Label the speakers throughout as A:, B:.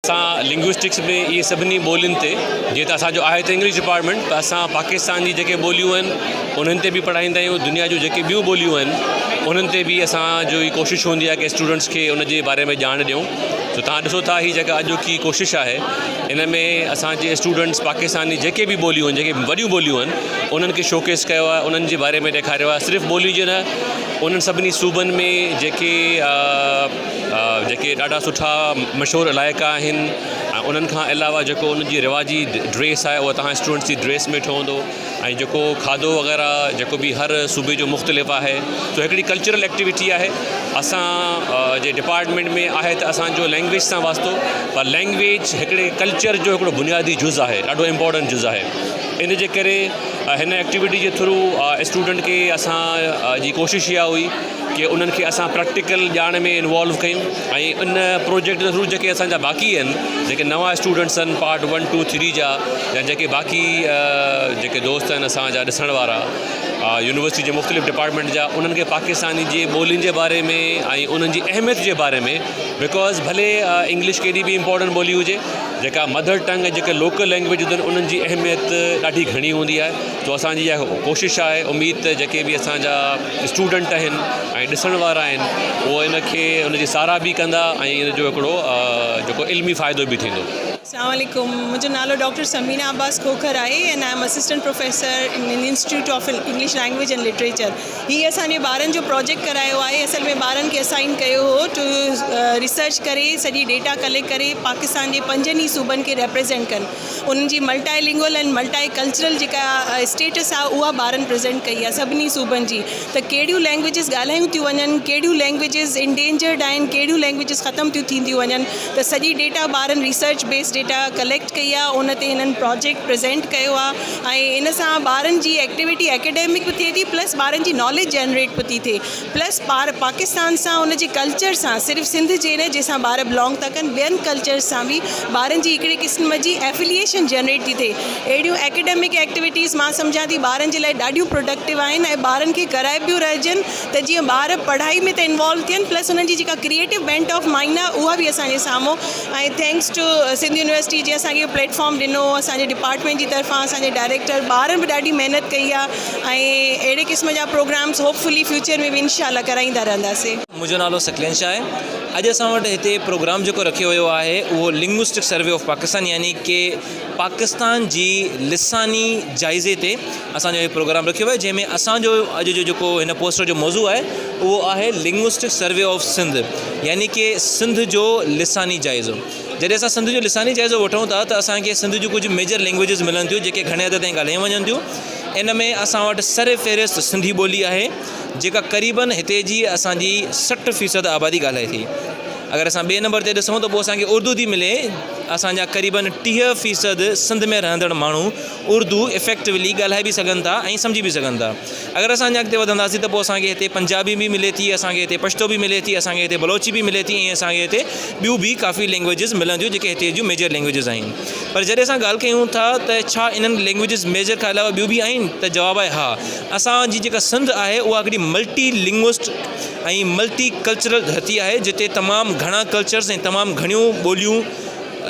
A: اسان لنگوسٽڪس ۾ اهي سڀني ٻولين تي جيئن ته اسان جو آهي ته انگلش ڊپارٽمينٽ پر اسان پاڪستان جي جيڪي ٻوليون آهن انهن تي به پڙهائيندا آهيون دنيا جون جيڪي ٻيون ٻوليون آهن انهن تي به اسان جو هي ڪوشش هوندي آهي ڪي اسٽوڊنٽس کي ان جي باري ۾ ڄاڻ ڏيون ته توهان ڏسو ٿا هي جيڪا اڄوڪي ڪوشش آهي ان ۾ اسان جي اسٽوڊنٽس پاڪستاني جيڪي به ٻوليون آهن جيڪي وڏيون ٻوليون آهن انهن کي شوڪيس ڪيو آهي انهن جي باري ۾ ڏيکاريو آهي صرف ٻولي جي نه انهن سڀني صوبن ۾ جيڪي جيڪي ڏاڍا سٺا مشهور علائقا آهن ۽ انهن کان علاوه جيڪو انهن جي رواجي ڊريس آهي اها توهان اسٽوڊنٽس جي ڊريس ۾ ٺهندو ۽ جيڪو کاڌو وغيره جيڪو به هر صوبي جو مختلف آهي سو هڪڙي ڪلچرل ايڪٽيوٽي آهي اسان جي ڊپارٽمينٽ ۾ آهي ته اسانجو لينگويج سان واسطو پر لينگويج هڪڙي ڪلچر جو هڪڙو بنيادي جز آهي ڏاڍو امپورٽنٽ جز آهي ان جي ڪري هن ايڪٽيوٽي جي ٿرو اسٽوڊنٽ کي اسان جي ڪوشش اها هئي ڪي انهن کي اسان پريڪٽيڪل ڄاڻ ۾ انوالو ڪيون ۽ ان پروجيڪٽ جي ٿرو جيڪي اسان جا باقي آهن جيڪي نوان اسٽوڊنٽس آهن پارٽ ون ٽو ٿري جا يا جيڪي باقي جيڪي دوست آهن اسان جا ڏسڻ وارا يونيورسٽي جي مختلف ڊپارٽمينٽ جا انهن کي پاڪستاني جي ٻولين جي باري ۾ ۽ انهن جي اهميت جي باري ۾ because ڀلي انگلش ڪيڏي به امپورٽنٽ ٻولي هجي جيڪا مدر ٽنگ ۽ جيڪي لوڪل لينگويج هجن انهن جي اهميت ڏاڍي گهڻي هوندي آهي تو اسان جي اها ڪوشش آهي اميد ته جيڪي به اسان جا اسٽوڊنٽ آهن ۽ ڏسڻ وارا آهن اهي ان کي ان جي ساراهه به ڪندا ۽ ان جو هڪڙو جيڪو علمي فائدو به ٿيندو.
B: السلام عليڪم منهنجو نالو ڊاڪٽر ثمينه عباس کوکر آهي and I am assistant professor in institute of English language and literature هي اسان جي ٻارن جو پروجيڪٽ ڪرايو آهي اصل ۾ ٻارن کي اسائن ڪيو هو ٽو ريسرچ ڪري سڄي ڊيٽا ڪليڪٽ ڪري پاڪستان جي پنجن ئي صوبن کي ريپريزينٽ ڪن انهن جي ملٽائي لنگول ۽ ملٽائي ڪلچرل جيڪا اسٽيٽس آهي اها ٻارن پريزنٽ ڪئي آهي سڀني صوبن جي ته ڪهڙيون لينگويجز ڳالهايون ٿيون وڃن ڪهڙيون لينگويجز انڊينجرڊ آهن ڪهڙيون لينگويجز ختم ٿيون ٿينديون وڃن ته سڄي ڊيٽا ٻارن ريسرچ بيس ڊيٽا ڪليڪٽ ڪئي آهي ان تي هنن پروجيڪٽ پريزنٽ ڪيو آهي ۽ ان سان ٻارن جي ايڪٽيوٽي اڪيڊمڪ به ٿئي ٿي پلس ٻارن جي ناليج جنريٽ به ٿي ٿئي پلس ٻار پاڪستان سان ان جي ڪلچر سان صرف سنڌ جي نه جنهن سان ٻار بلانگ ٿا ڪن ٻين ڪلچر سان به ٻارن جي هڪڙي قسم جي ايفليئيشن جنريٽ ٿي ٿئي اهڙيون اڪيڊمڪ ايڪٽيوٽيز مان سمجهان ٿي ٻارن جي لاء ڏاڍيون پروڊڪٽو آهن ۽ ٻارن کي ڪرائبيون رهجن ته جيئن ٻار پڙهائي ۾ ته انوالو ٿين پلس انهن جي جيڪا ڪريئيٽو بينٽ آف مائنڊ آهي اها به اسان جي سامهون ۽ thanks two Sindh university جنهن اسان کي اهو پليٽ فارم ڏنو اسان جي ڊپارٽمينٽ جي طرفان اسان جي ڊائريڪٽر ٻارن به ڏاڍي محنت ڪئي آهي ۽ اهڙي قسم جا پروگرامس هوپ فلي فيوچر ۾ به انشاء الله ڪرائيندا رهنداسين.
C: منهنجو نالو ثقلين شاهه آهي اڄ اسان وٽ هتي پروگرام جيڪو رکيو ويو آهي اهو لنگوسٽڪ سروي آف پاڪستان يعني ڪي پاڪستان جي لساني جائزي تي اسان جو هي پروگرام رکيو ويو آهي جنهن ۾ اسان جو اڄ جو جيڪو هن پوسٽر جو موضوع آهي اهو آهي لنگوسٽڪ سروي آف سنڌ يعني ڪي سنڌ جو لساني جائزو جڏهن اسان سنڌ جو لساني جائزو وٺون ٿا ته اسان کي سنڌ جون ڪجهه ميجر لينگويجز ملن ٿيون جيڪي گهڻي حد تائين ڳالهايون وڃن ٿيون ان ۾ اسان وٽ سر فهرست سنڌي ٻولي آهي جيڪا قريبن هتي جي اسان جي 60 فيصد آبادي ڳالهائي ٿي اگر اسان ٻئي نمبر تي ڏسون ته پوء اسان کي اردو ٿي ملي اسان جا قريبن 30 فيصد سنڌ ۾ رهندڙ ماڻهو اردو افيڪٽولي ڳالهائي به سگهن ٿا ۽ سمجهي به سگهن ٿا. اگر اسان اڃا اڳتي وڌنداسين ته پوء اسان کي هتي پنجابي به ملي ٿي، اسان کي هتي پشتو به ملي ٿي، اسان کي هتي بلوچي به ملي ٿي ۽ اسان کي هتي ٻيون به ڪافي لينگويجز ملنديون جيڪي هتي جون ميجر لينگويجز آهن. پر جڏهن اسان ڳالهه ڪيون ٿا ته ڇا انهن لينگويجز ميجر کان علاوه ٻيون به آهن ته جواب آهي ها. اسان جي جيڪا سنڌ آهي اها هڪڙي ملٽي لنگوسٽ ۽ ملٽي ڪلچرل ڌرتي آهي جتي تمام گهڻا ڪلچرز ۽ تمام گهڻيون ٻوليون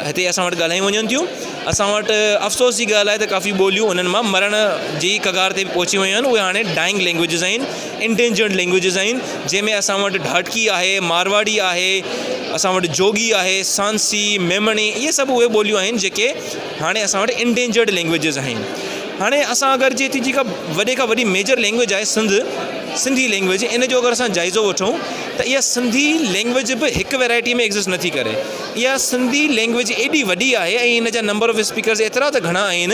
C: هتي اسان وٽ ڳالهايون وڃن ٿيون. اسان وٽ افسوس جي ڳالهه آهي ته ڪافي ٻوليون انهن مان مرڻ جي ڪگار تي به پهچي ويون آهن اهي هاڻي ڊائنگ لينگويجز آهن انڊينجرڊ لينگويجز آهن جنهن ۾ اسان وٽ ڍاٽڪي آهي مارواڙي آهي اسان وٽ جوڳي آهي سانسي ميمڻي اهي سڀ اهي ٻوليون آهن جيڪي هاڻي اسان وٽ انڊينجرڊ لينگويجز آهن هاڻي اسان اگر جي هتي جيڪا وڏي کان وڏي ميجر لينگويج آهي سنڌ سنڌي لينگويج ان جو اگر اسان جائزو وٺون ته اها سنڌي لينگويج به هڪ ويرائٽي ۾ ايگزسٽ نٿي ڪري اها سنڌي لينگويج ايڏي وڏي آهي ۽ ان جا نمبر آف اسپيڪرز ايترا ته گهڻا آهن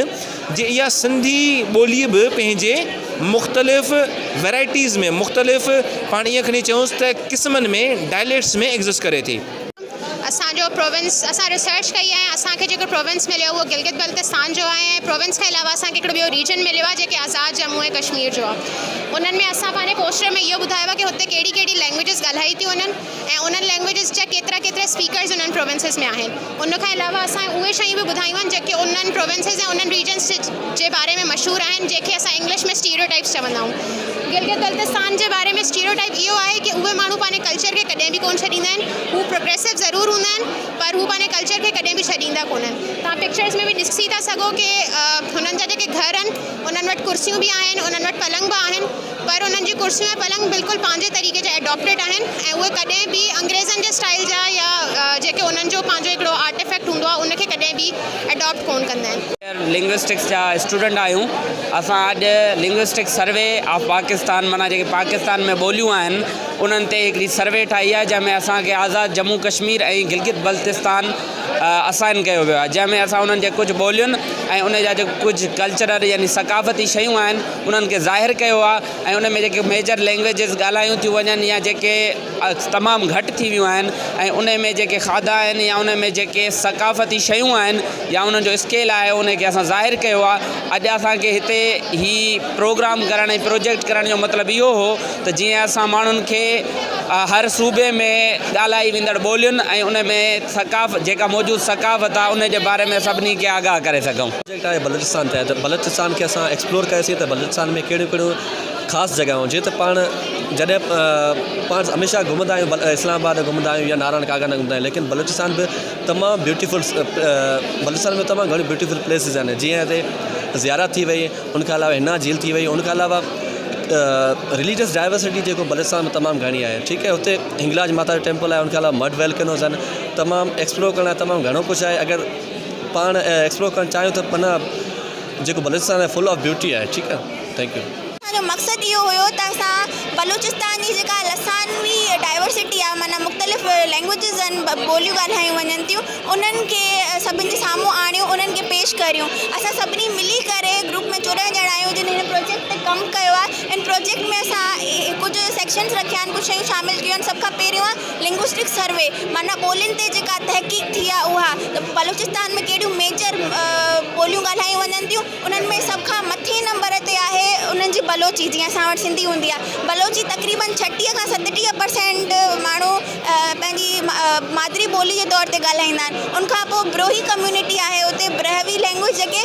C: جي اها سنڌي ٻولي به پنهنجي مختلف ويرائٽيز ۾ مختلف پاڻ ائين کڻي چئونس ته قسمن ۾ ڊائليڪٽس ۾ ايگزسٽ ڪري ٿي.
D: اسان جو پروونس اسان ريسرچ ڪئي آهي اسان کي جيڪو پروونس مليو اهو گلگت بلتستان جو آهي ۽ پروونس کان علاوه اسان کي هڪڙو ٻيو ريجن مليو آهي جيڪي آزاد ڄمون ۽ ڪشمير جو آهي. انهن ۾ اسان پنهنجي پوسٽر ۾ اهو ٻڌايو آهي ڪي هتي ڪهڙي ڪهڙي لينگويجز ڳالهائي ٿيون وڃن ۽ انهن لينگويجز جا ڪيترا ڪيترا اسپيڪرز انهن پروونسز ۾ آهن. ان کان علاوه اسان اهي شيون به ٻڌايون آهن جيڪي انهن پروونسز ۽ انهن ريجنز جي باري ۾ مشهور آهن جنهن کي اسان انگلش ۾ اسٽيريو ٽائپس چوندا آهيون. گلگت بلتستان جي باري ۾ اسٽيريو ٽائپ اهو آهي ڪي اهي ماڻهو پنهنجي ڪلچر کي ڪڏهن به ڪونه ڇڏيندا آهن. هو پروگريسو ضرور هوندا آهن پر هو پنهنجي ڪلچر کي ڪڏهن به ڇڏيندا ڪونهن. توهان پڪچرز ۾ به ڏسي ٿا سگهو ڪي هنن جا جيڪي گهر آهن انهن وٽ ڪرسيون به آهن انهن وٽ پلنگ به آهن پر انهن جون ڪرسيون ۽ پلنگ بلڪل پنهنجي طريقي جا ايڊاپٽيڊ آهن ۽ اهي ڪڏهن به انگريزن جي اسٽائل جا يا جيڪي انهن جو پنهنجو هڪڙو آرٽيفيڪٽ هوندو آهي ان کي ڪڏهن به ايڊاپٽ ڪونه ڪندا آهن.
E: لنگوسٽڪس جا اسٽوڊنٽ آهيون اسان اڄ لنگوسٽڪ سروي آف پاڪستان معنيٰ جيڪي پاڪستان ۾ ٻوليون آهن انهن تي هڪڙي سروي ٺاهي آهي جنهن ۾ اسان کي آزاد ڄمون ڪشمير ۽ گلگت بلتستان اسائن ڪيو ويو آهي جنهن ۾ اسان انهن جي ڪجهه ٻولين ۽ ان جا جيڪي ڪجهه ڪلچرل يعني ثقافتي شيون آهن انهن کي ظاهر ڪيو آهي ۽ ان ۾ جيڪي ميجر لينگويجز ڳالهايون ٿيون وڃن يا جيڪي تمام گهٽ ٿي ويون آهن ۽ ان ۾ جيڪي کاڌا آهن يا ان ۾ جيڪي ثقافتي شيون آهن يا انهن جو اسڪيل آهي ان کي اسان ظاهر ڪيو آهي اڄ اسانکي هتي هي پروگرام ڪرڻ ۽ پروجيڪٽ ڪرڻ جو مطلب اهو هو ته جيئن اسان ماڻهن کي هر صوبي ۾ ڳالهائي ويندڙ ٻولين ۽ ان ۾ ثقافت جيڪا موجود ثقافت آهي ان جي باري ۾ سڀني کي آگاهه ڪري سگهون.
F: پروجيڪٽ آهي بلوچستان تي ته بلوچستان کي اسان ايڪسپلور ڪيوسين ته بلوچستان ۾ ڪهڙيون ڪهڙيون خاص جڳهيون جيئن ته پاڻ جڏهن پاڻ هميشه گهمندا آهيون اسلام آباد گهمندا آهيون يا نارائڻ ڪاغان گهمندا آهيون ليڪن بلوچستان به تمام بيوٽيفل بلوچستان ۾ تمام گهڻيون بيوٽيفل پليسز آهن جيئن هتي زيارت ٿي وئي ان کان علاوه هنا جهيل ٿي وئي ان کان علاوه رليجس ڊائيورسٽي جيڪو بلوچستان ۾ تمام گهڻي آهي ٺيڪ آهي اتي هنگلاج ماتا جو ٽيمپل آهي ان کان علاوه مڊ ويلڪنوز آهن تمام ايڪسپلور ڪرڻ لاء تمام گهڻو ڪجهه آهي اگر پاڻ ايڪسپلور ڪرڻ چاهيون ته پنا جيڪو بلوچستان آهي فل آف بيوٽي آهي ٺيڪ آهي thank you.
G: اسان جو مقصد اهو هيو ته اسان بلوچستان جي جيڪا لسانوي ڊائيورسٽي آهي معنيٰ مختلف لينگويجز آهن ٻوليون ڳالهايون وڃن ٿيون انهن کي سڀني جي سامهون آڻيون انهن کي پيش ڪريون اسان سڀني ملي ڪري گروپ ۾ 14 ڄڻا آهيون جن هن پروجيڪٽ تي ڪم ڪيو آهي ان پروجيڪٽ ۾ اسان ڪجهه سيڪشنز رکيا آهن ڪجهه شيون شامل ڪيون آهن سڀ کان پهريون آهي لنگوسٽڪ سروي معنيٰ ٻولين تي جيڪا تحقيق ٿي آهي اها ته بلوچستان ۾ ڪهڙيون ميجر ٻوليون ڳالهايون وڃن ٿيون انهن ۾ سڀ کان مٿي نمبر تي آهي انهن جي بلوچي جيئن اسان وٽ سنڌي هوندي آهي بلوچي تقريبن 36 کان 37 پرسينٽ ماڻهو پنهنجي مادري ٻولي جي طور تي ڳالهائيندا آهن ان کان پوء بروهي ڪميونٽي آهي اتي برهوي لينگويج جيڪي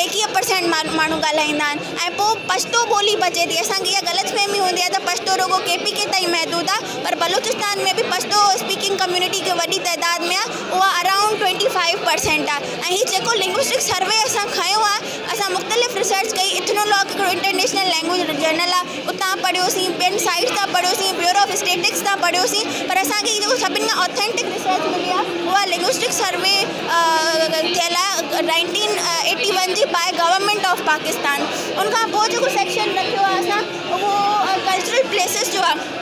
G: 21 پرسينٽ ماڻهو ڳالهائيندا آهن ۽ پوء پشتو ٻولي بچي ٿي اسان کي اها غلط فهمي هوندي آهي ته پشتو رڳو ڪي پي ڪي تائين محدود آهي پر بلوچستان ۾ به پشتو اسپيڪنگ ڪميونٽي هڪ وڏي تعداد ۾ آهي اها اراؤنڊ 25 پرسينٽ آهي ۽ هي جيڪو لنگوسٽڪ سروي اسان کنيو آهي اسان مختلف ريسرچ ڪئي ايٿنولاگ هڪڙو انٽرنيشنل لينگويج جرنل آهي اتان پڙهيوسين ٻين سائيٽس تان پڙهيوسين بيورو آف اسٽيٽڪس تان پڙهيوسين پر اسان کي جيڪو سڀني کان آٿينٽڪ ريسرچ ملي آهي اها لنگوسٽڪ سروي ٿيل آهي 1981 جي باء گورنمينٽ آف پاڪستان ان کان پوء جيڪو سيڪشن رکيو آهي اسان اهو ڪلچرل پليسز جو آهي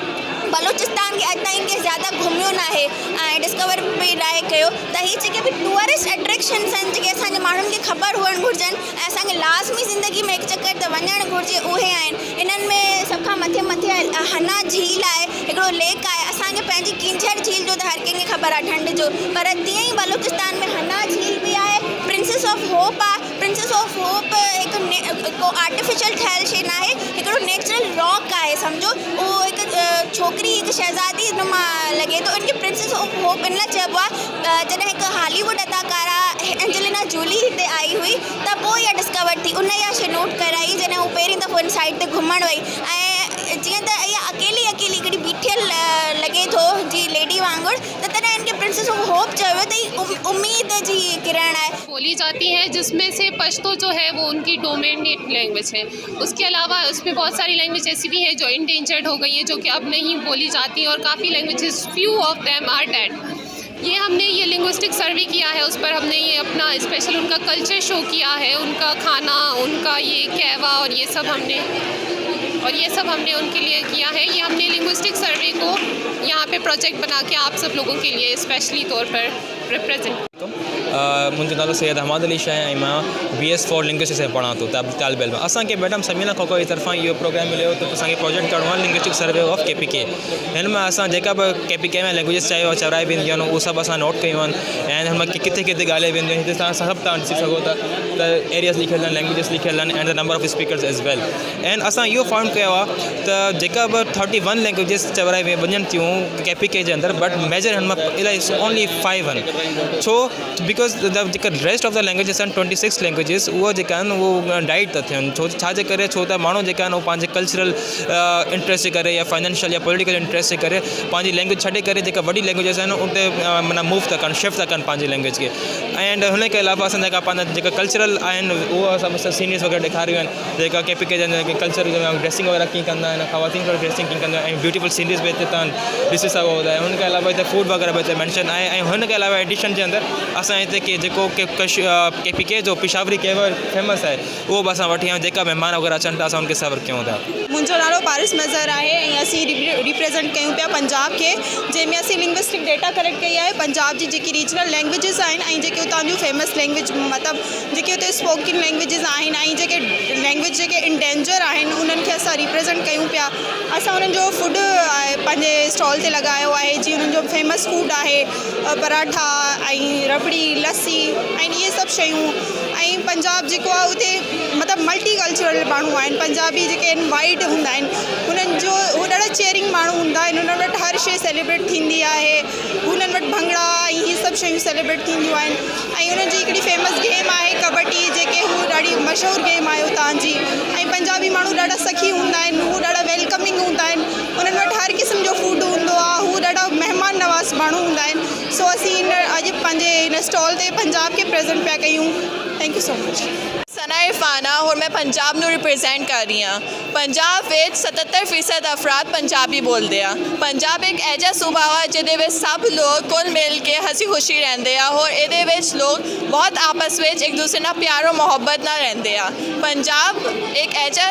G: بلوچستان کي اڄ تائين ڪنهن زياده گهميو ناهي ۽ ڊسڪور به ناهي ڪيو ته هي جيڪي به ٽوئرسٽ اٽريڪشنس آهن جيڪي اسان جي ماڻهن کي خبر هئڻ گهرجن ۽ اسان کي لازمي زندگي ۾ هڪ چڪر ته وڃڻ گهرجي اهي آهن انهن ۾ سڀ کان مٿي مٿي هنا جهيل آهي هڪڙو ليڪ آهي اسان کي پنهنجي ڪينجهر جهيل جو ته هر ڪنهن کي خبر آهي ڍنڍ جو پر تيئن ئي بلوچستان ۾ هنا جهيل به آهي پرنسز آف هوپ آهي پرنسز آف هوپ هڪ ڪو آرٽيفيشل ٺهيل شيء ناهي هڪڙو نيچرل راڪ آهي سمجهو اهو هڪ ڇوڪري هڪ شهزادي نما لڳي ٿو ان کي پرنسز آف هوپ ان لاء چئبو آهي جڏهن هڪ هالي ووڊ اداڪارا اينجلينا جولي هتي آئي هئي ته پوء اها ڊسڪور ٿي ان اها شيء نوٽ ڪرائي جڏهن هو پهرين دفعو ان سائيڊ تي گهمڻ وئي ۽ جيئن ته اها اڪيلي اڪيلي هڪڙي بيٺل لڳي ٿو جي ليڊي وانگر ته تڏهن ان کي پرنسز آف هوپ چيو ويو ته هي اميد جي ڪرڻ آهي.
H: بولي جاتي هي جس مين سي پشتو جو هي وو ان ڪي ڊومينيٽ لينگويج هي اس ڪي علاوه اس مين بهت ساري لينگويج ايسي بهي هي جو انڊينجرڊ هو گئي هي جو ڪي اب نهين بولي جاتي اور ڪافي languages few of them are dead يه هم ني يه لنگوسٽڪ سروي ڪيا هي اس پر هم ني يه اپنا اسپيشل ان ڪا ڪلچر شو ڪيا هي ان ڪا کانا ان ڪا يه قهوه اور يه سب هم ني اور يه سب هم ني ان ڪي لئي ڪيا هي يه هم ني لنگوسٽڪ سروي ڪو يهان پي پروجيڪٽ بنا ڪي آپ سب لوگون ڪي لئي اسپيشلي طور پر ريپريزنٽ.
I: منهنجو نالو سيد حماد علي شاهه آهي ۽ مان بي ايس فور لنگوسٽڪس ۾ پڙهان ٿو طالب علم اسان کي ميڊم ثمينه کوکر جي طرفان اهو پروگرام مليو ته اسان کي پروجيڪٽ ڪرڻو آهي linguistic survey of K P K هن ۾ اسان جيڪا به ڪي پي ڪي ۾ لينگويجز چيو چورائي وينديون آهن اهو سڀ اسان نوٽ ڪيون آهن ۽ هن ۾ ڪٿي ڪٿي ڳالهائي وينديون آهن هتي توهان سڀ توهان ڏسي سگهو ٿا ته ايرياز لکيل آهن لينگويجز لکيل آهن and the number of speakers as well ۽ اسان اهو فائنڊ ڪيو آهي ته جيڪا به ٿرٽي ون لينگويجز چورائي وڃن ٿيون ڪي پي ڪي جي اندر بٽ ميجر هن مان الاهي اونلي فائيو آهن ڇو because جيڪا ريسٽ آف the languages آهن ٽوئنٽي سڪس لينگويجز اهي جيڪا آهن اهو ڊائيڊ ٿا ٿين ڇو ڇا جي ڪري ڇو ته ماڻهو جيڪا آهن اهو پنهنجي ڪلچرل انٽريسٽ جي ڪري يا فائنانشل يا پوليٽيڪل انٽريسٽ جي ڪري پنهنجي لينگويج ڇڏي ڪري جيڪا وڏي لينگويجز آهن اتي معنيٰ موو ٿا ڪن شفٽ ٿا ڪن پنهنجي لينگويج کي اينڊ هن کي علاوه اسان جيڪا پنهنجا جيڪا ڪلچرل آهن اهو اسان سينريز وغيره ڏيکاريون آهن جيڪا ڪي پي ڪي جا ڪلچر ڊريسنگ وغيره ڪيئن ڪندا آهن خواتين کي ڊريسنگ ڪيئن ڪندا آهن ۽ بيوٽيفل سينريز به هتي تان ڏسي سگهو ٿا ۽ هن کان علاوه هتي فوڊ وغيره به هتي مينشن آهي ۽ هن کان علاوه ايڊيشن جي اندر اسان هتي ڪي جيڪو ڪي پي ڪي جو پشاوري قهوه فيمس آهي اهو به اسان وٺي آيا آهيون جيڪا مهمان وغيره اچن ٿا اسان انهن کي سرو ڪيون ٿا.
B: منهنجو نالو پارس مظهر آهي ۽ اسين ريپريزنٽ ڪيون پيا پنجاب کي جنهن ۾ اسين لنگوسٽڪ ڊيٽا ڪليڪٽ ڪئي آهي پنجاب جي جيڪي ريجنل لينگويجز آهن ۽ جيڪي اتان جون فيمس لينگويج مطلب جيڪي اتي اسپوڪن لينگويجز آهن ۽ جيڪي لينگويج جيڪي انڊينجر آهن انهن کي اسان ريپريزنٽ ڪيون پيا اسان انهن جو فوڊ پنهنجي اسٽال تي لڳايو آهي جيئن انهن جو فيمس فوڊ آهي پراٺا ۽ ربڙي لسي ۽ اهي سڀ شيون ۽ پنجاب جيڪو آهي اتي مطلب ملٽي ڪلچرل ماڻهو آهن پنجابي جيڪي آهن وائيٽ هوندا آهن انهن جو هو ڏاڍا چيئرنگ ماڻهو هوندا آهن انهن وٽ هر شيء سيليبريٽ ٿيندي آهي هنن وٽ ڀنگڙا ۽ هي سڀ شيون سيليبريٽ ٿينديون آهن ۽ انهن جي هڪڙي فيمس گيم آهي ڪبڊي جيڪي هو ڏاڍي مشهور گيم آهي اتان جي ۽ پنجابي ماڻهو ڏاڍا سخي هوندا آهن هو ڏاڍا ويلڪمنگ هوندا آهن انهن وٽ هر قسم جو فوڊ هوندو آهي هو ڏاڍا مهمان نواز ماڻهو هوندا آهن سو اسين هن اڄ پنهنجي هن اسٽال تي پنجاب کي پريزنٽ پيا ڪيون thank you so much.
J: Sana Irfan ਆ ਹੋਰ ਮੈਂ ਪੰਜਾਬ ਨੂੰ ਰਿਪਰੈਜ਼ੈਂਟ ਕਰ ਰਹੀ ਹਾਂ। ਪੰਜਾਬ ਵਿੱਚ 77% ਅਫਰਾਦ ਪੰਜਾਬੀ ਬੋਲਦੇ ਆ। ਪੰਜਾਬ ਇੱਕ ਇਹੋ ਜਿਹਾ ਸੂਬਾ ਵਾ ਜਿਹਦੇ ਵਿੱਚ ਸਭ ਲੋਕ ਘੁਲ ਮਿਲ ਕੇ ਹਸੀ ਖੁਸ਼ੀ ਰਹਿੰਦੇ ਆ ਹੋਰ ਇਹਦੇ ਵਿੱਚ ਲੋਕ ਬਹੁਤ ਆਪਸ ਵਿੱਚ ਇੱਕ ਦੂਸਰੇ ਨਾਲ ਪਿਆਰ ਔਰ ਮੁਹੱਬਤ ਨਾਲ ਰਹਿੰਦੇ ਆ। ਪੰਜਾਬ ਇੱਕ ਇਹੋ ਜਿਹਾ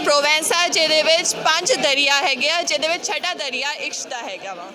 J: ਪ੍ਰੋਵੈਂਸ ਆ ਜਿਹਦੇ ਵਿੱਚ ਪੰਜ ਦਰਿਆ ਹੈਗੇ ਆ, ਜਿਹਦੇ ਵਿੱਚ ਛਠਾ ਦਰਿਆ ਇਸ਼ਕ ਦਾ ਹੈਗਾ ਵਾ।